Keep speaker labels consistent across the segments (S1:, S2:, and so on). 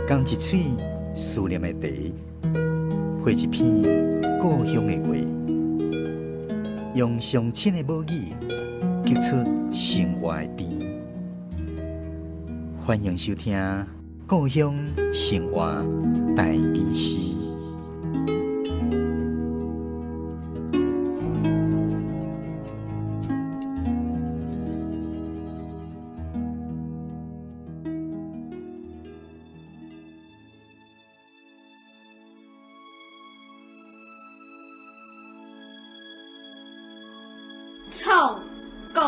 S1: 仝一喙思念的茶，配一篇故鄉的話，用上親的母語，激出生活的甜。歡迎收聽《故鄉生活台語詩》。
S2: 創鼓，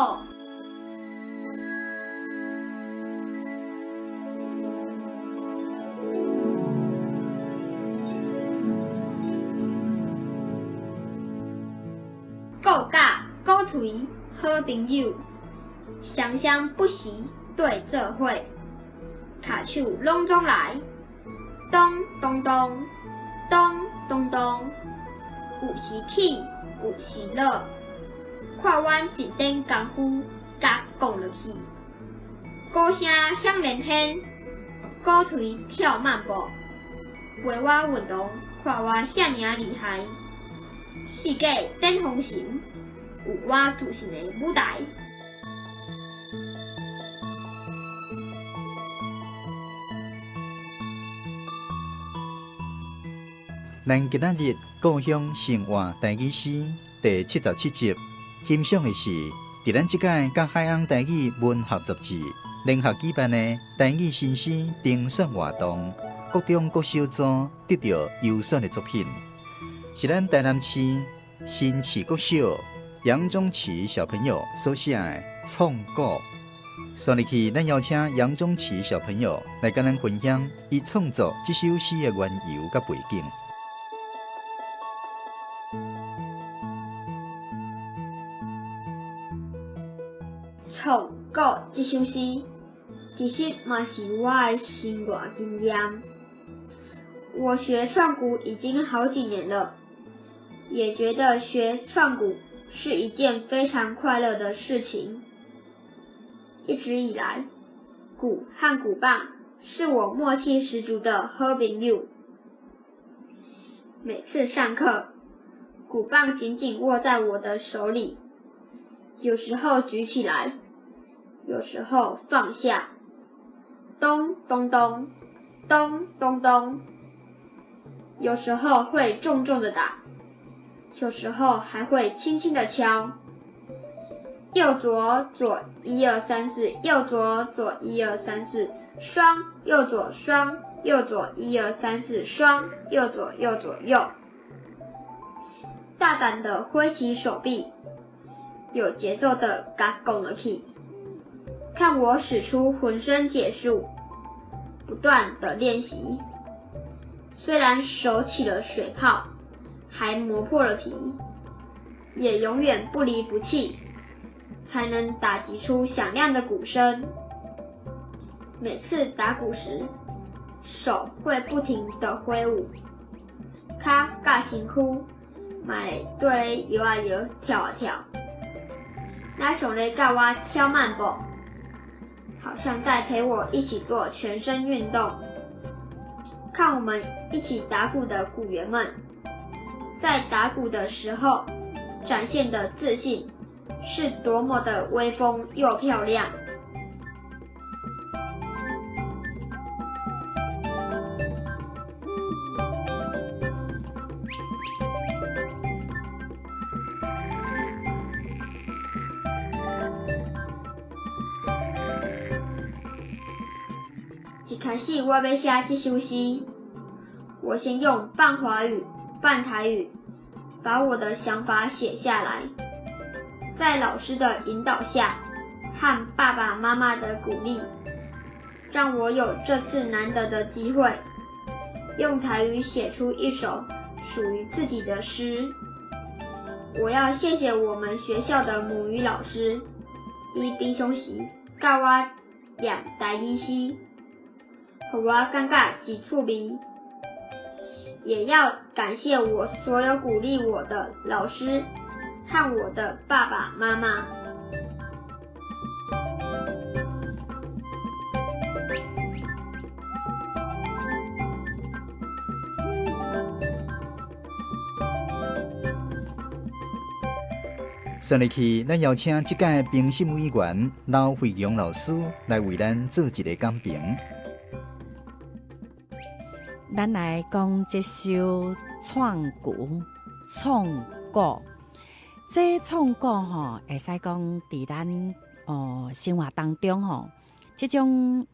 S2: 鼓佮鼓槌好朋友，双双不时对做伙，跤手攏總來，咚咚咚，咚咚咚，有時起，有時落。看阮一點功夫，共講落去，鼓聲響連天，鼓槌跳慢步，陪我運動，看我遐爾仔厲害。世界頂風神，有我自信的舞台。
S1: 咱今仔日故鄉生活台語詩第77集，欣賞的是佇咱這擺佮海翁台語文學雜誌聯合舉辦的台語新詩評選活動，國中國小組得著優選的作品，是咱台南市新市國小楊宗齊小朋友所寫的《創鼓》。紲入去，咱邀請楊宗齊小朋友來佮咱分享伊創作這首詩的緣由佮背景。
S2: 創鼓這首詩，其實嘛是我的生活經驗。我學創鼓已經好幾年了，也覺得學創鼓是一件非常快樂的事情。一直以來，鼓和鼓棒是我默契十足的好朋友。每次上課，鼓棒緊緊握在我的手裡，有時候舉起來，有時候放下，咚咚咚，咚咚咚，有時候會重重的打，有時候還會輕輕的敲。右左左一二三四，右左左一二三四，雙右左雙右左一二三四，雙右左右左右。大膽的揮起手臂，有節奏的共講落去。看我使出渾身解數，不斷的練習。雖然手起了水泡，還磨破了皮，也永遠不離不棄，才能打擊出響亮的鼓聲。每次打鼓時，手會不停的揮舞，跤佮身軀嘛會綴咧搖啊搖，跳啊跳，若像咧佮我跳慢步，好像在陪我一起做全身運動。看我們一起打鼓的鼓員們，在打鼓的時候展現的自信，是多麼的威風又漂亮。一開始我欲寫這首詩，我先用半華語、半台語，把我的想法寫下來。在老師的引導下，和爸爸媽媽的鼓勵，讓我有這次難得的機會，用台語寫出一首屬於自己的詩。我要謝謝我們學校的母語老師，伊平常時教我念台語詩，予我感覺真趣味。也要感謝我所有鼓勵我的老師和我的爸爸媽媽。
S1: 紲落去，咱邀請這屆評審委員劉惠強老師來為咱做一個講評。
S3: 咱來講這首創鼓創鼓，這創鼓吼，會使講佇咱哦生活當中吼，這種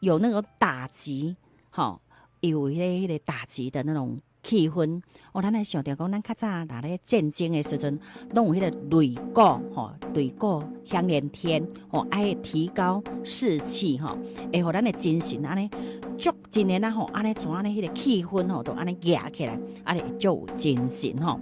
S3: 有那個打擊吼，有彼個打擊的那種氣氛。哦，咱來想著講，咱較早若咧戰爭的時陣，攏有彼個擂鼓吼，擂鼓響連天吼，愛提高士氣吼，會予咱的精神按呢足真的啊吼，按呢怎按呢彼個氣氛吼，都按呢壓起來，按呢會足有精神吼。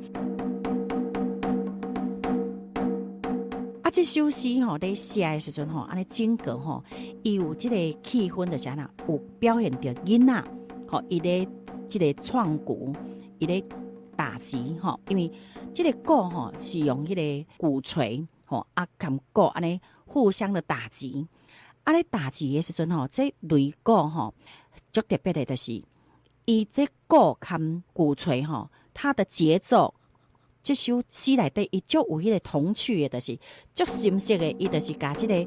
S3: 啊，這首詩吼，咧寫的時陣吼，按呢整個吼，伊有這個氣氛，就是按怎有表現著囡仔吼，伊咧這個創鼓，伊咧打擊吼，因為這個鼓吼是用彼個鼓槌吼，啊，含鼓按呢互相的打擊，啊咧打擊的時陣吼，這擂鼓吼足特別的，就是伊這鼓含鼓槌吼，它的節奏。這首詩內底，伊足有彼個童趣的，就是足深色的，伊就是共這個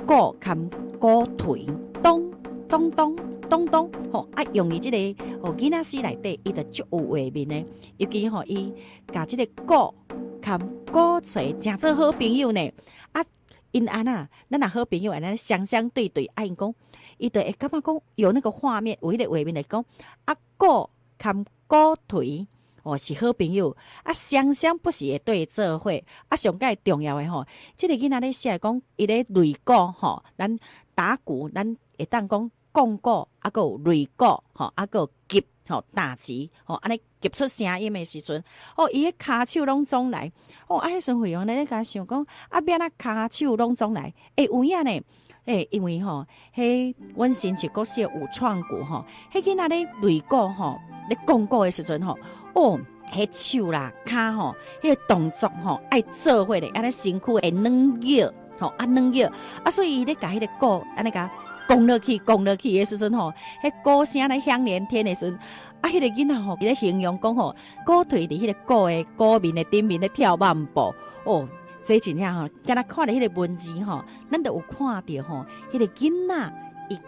S3: 鼓含鼓槌，咚咚咚咚咚，吼啊，用佇這個吼囡仔詩內底，伊就足有畫面的。尤其吼，伊共這個鼓含鼓槌誠做好朋友呢。啊，𪜶按怎，咱若好朋友按呢雙雙對對，啊，𪜶講，伊就會感覺講有那個畫面，有彼個畫面來講，啊，鼓含鼓槌。哦，是好朋友啊，雙雙不時會對做伙啊，上蓋重要的吼，這個囡仔咧寫講，伊咧擂鼓吼，咱打鼓，咱會當講摃鼓，啊，閣有擂鼓吼，啊，閣有擊吼打擊吼，按呢擊出聲音的時陣，哦，伊彼跤手攏總來，哦，啊，彼陣惠陽咧咧共想講，啊，欲按怎跤手攏總來，欸，有影呢？欸，因為吼，彼阮新竹國小有創鼓吼，彼囡仔咧擂鼓吼，咧摃鼓的時陣吼。哦，彼手啦、跤吼，彼個動作吼，愛做伙咧，按呢身軀會軟搖吼，啊軟搖，啊所以伊咧共彼個鼓按呢共摃落去、摃落去的時陣吼，彼鼓聲咧響連天的時陣，啊，彼個囡仔吼，伊咧形容講吼，鼓槌佇彼個鼓的鼓面的頂面咧跳慢步，哦，這真正吼，敢若看著彼個文字吼，咱就有看著吼，彼個囡仔伊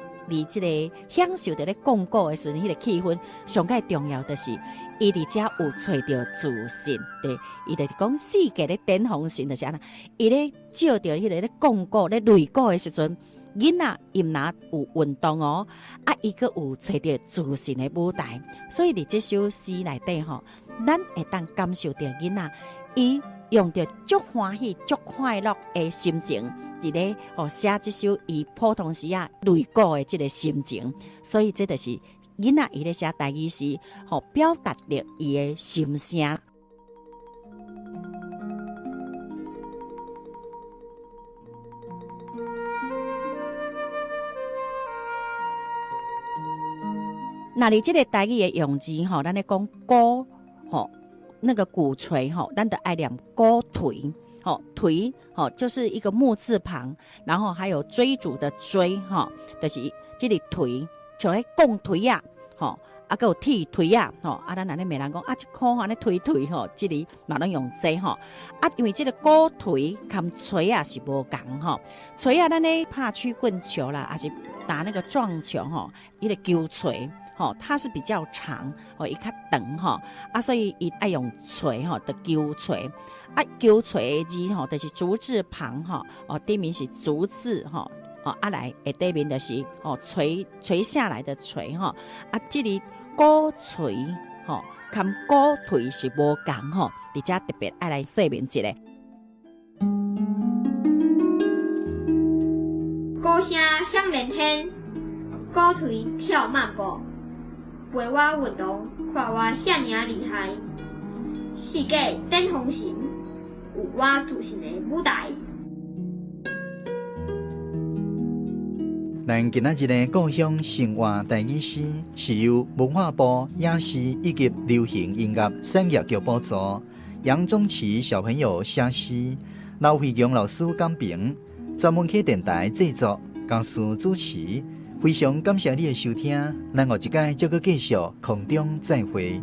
S3: 佇這個享受佇咧摃鼓的時陣，彼個氣氛上蓋重要就是伊佇遮有揣著自信，對，伊就是講世界咧頂峰神就是按怎，伊咧照著彼個咧摃鼓咧擂鼓的時陣，囡仔伊毋若有運動哦，啊，伊閣有揣著自信的舞台，所以佇這首詩內底吼，咱會當感受著囡仔伊用著足歡喜、足快樂的心情，佇咧哦寫這首伊普通時仔擂鼓的這個心情，所以這就是囡仔伊咧寫台語詩，予表達著伊的心聲。若佇這個台語的用字吼，咱咧講鼓吼，那個鼓槌吼，咱就愛念鼓槌吼，槌吼就是一個木字旁，然後還有追逐的追吼，就是這個槌，像彼摃槌仔吼，啊，閣有鐵槌仔吼，啊，咱按呢罵人講啊，這箍按呢槌槌吼，這裡嘛攏用這吼，啊，因為這個鼓槌佮槌仔是無仝吼，槌仔咱咧拍曲棍球啦，抑是打那個撞球吼，彼個球槌。吼，它是比較長，吼，伊較長吼，啊，所以伊愛用槌吼，就球槌，啊，球槌的字吼，就是竹字旁吼，哦，頂面是竹字吼，哦，啊來下底面就是哦垂垂下來的垂吼，啊，這裡鼓槌吼，佮鼓槌是無仝吼，佇遮特別愛來說明一下。
S2: 鼓聲響連天，鼓槌跳慢步。陪我運動，看我遐爾厲害。世界頂峰神，有我自信的舞台。
S1: 咱今仔日的故鄉生活台語詩，是由文化部影視以及流行音樂產業局補助，楊宗齊小朋友寫詩，劉惠強老師講評，專門客電台製作，江蘇主持。非常感謝你的收聽，咱後一擺再閣繼續空中再會。